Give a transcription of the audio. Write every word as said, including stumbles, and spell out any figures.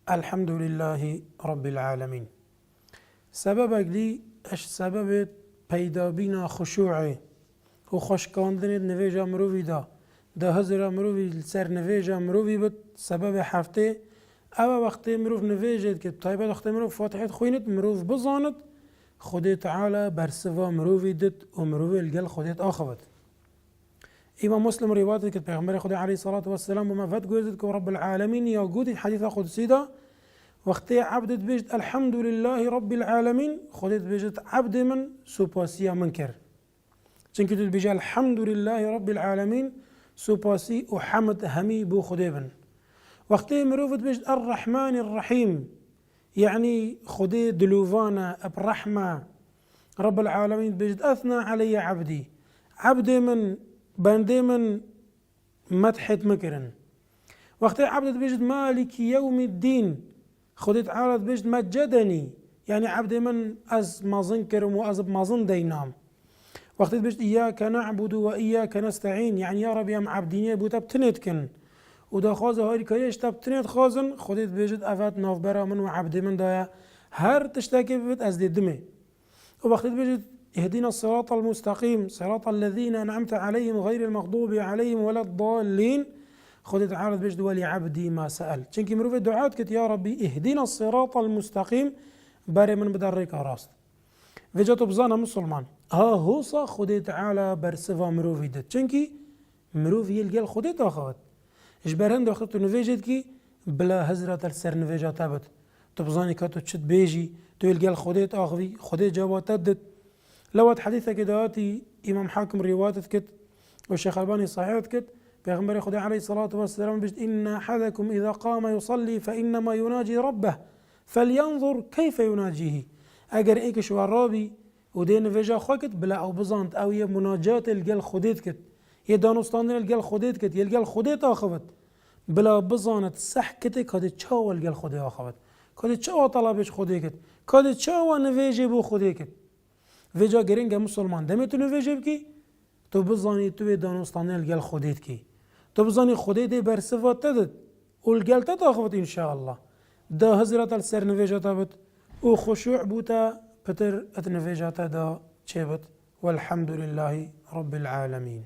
Elhamdulillahî Rabbil Alemîn. Sebebek dî eş sebebê peydabîna xuşûê û xweşkandinê di nivêja mirovî de, da hizira mirovî li ser nivêja mirovî bit, sebebê heftê, ew e wextê mirov nivêjê dikit, taybet wextê mirov Fatihê dixwînit, mirov bizanit, Xwedê Teala bersiva mirovî dit û mirovê li gel Xwedê diaxivit. Îmam Muslim rîwayet dikit, Pêxemberê Xwedê aleyhissalatu vesselam bo me vet guhêz dikit ku Rabbul Alemîn ya gotî hedîsa qudsî de, wextê ebdê dibêjit, "Elhamdulillahî Rabbil Alemîn", Xwedê dibêjit, "Ebdê min supasiya min kir." Çimkî tu dibêjî, "Elhamdulillahî Rabbil Alemîn", supasî û hemd hemî bo Xwedê bin. Wextê mirov dibêjit, "Errehmanî Rehîm", yanî Xwedê dilovan e, eb rehm e. Rabbul Alemîn dibêjit, "Ethna aleyye ebdî." Ebdê min, bendê min medhêt min kirin. Wextê ebdê dibêjit, "Maliki yewmiddîn." Xwedê Teala dibêjit, "Meccedenî." Yanî ebdê min ez mezin kirim û ez bi mezin deynam. Wextê dibêjit, "Îyyâke na'budu ve îyyâke nesta'în." Yanî ya Rabbî em ebdîniyê bo te bi tinê dikin. Û daxwaza harîkariyê ji te bi tinê dixwazin, Xwedê dibêjit, "Evet navbera min û ebdê min de ye. Her tiştekê bibit ez dê dimê." Û wextê dibêjit, "Ihdina siratal mustaqîm, siratal lezîne en'amte aleyhim, xeyril mexdûbi aleyhim weleddallîn." Xwedê Teala dibêjit, "Welî ebdî ma se'el." Çimkî mirovê dua dikit, "Ya Rabbî, ihdina siratal mustaqîm, berê min bide rêka rast." Vêca tu bizane misilman, ha hosa Xwedê Teala bersiva mirovî dit. Çimkî mirov yê li gel Xwedê diaxivit. Ji ber hindê wexta tu nivêjê dikî, bila hizra te li ser nivêja te bit. Tu bizanî ka tu çi dibêjî, tu yê li gel Xwedê diaxivî, Xwedê cewaba te dit. Lewat hedîsekê de hatî Îmam Hakim rîwayet dikit û Şêx Elbanî sahîh dikit. Pêxemberê Xwedê aleyhissalatu vesselam bişt, "Inne ahadekum îza qame yusallî fe innema yunacî rabbeh, felyanzur keyfe yunacîhî." Eger êk ji we rabî û dê nivêja xwe kit, bila ew bizant ew yê munacatê li gel Xwedê dikit, yê danûstandinê li gel Xwedê dikit, yê li gel Xwedê diaxivit. Bila bizanit seh kitê ka dê çawa li gel Xwedê axivit, ka dê çawa telabê ji Xwedê kit, ka dê çawa nivêjê bo Xwedê kit. Vêca giring e misilman, demê tu nivêjê bikî, tu bizanî tu wê danûstandinê li gel Xwedê dikî. Tu bizanî Xwedê dê bersiva te dit û li gel te diaxivit înşaallah. Da hizra te li ser nivêja te bit û xuşû bo te pitir di nivêja te de çêbit. Welhamdulillahî Rabbil Alemîn.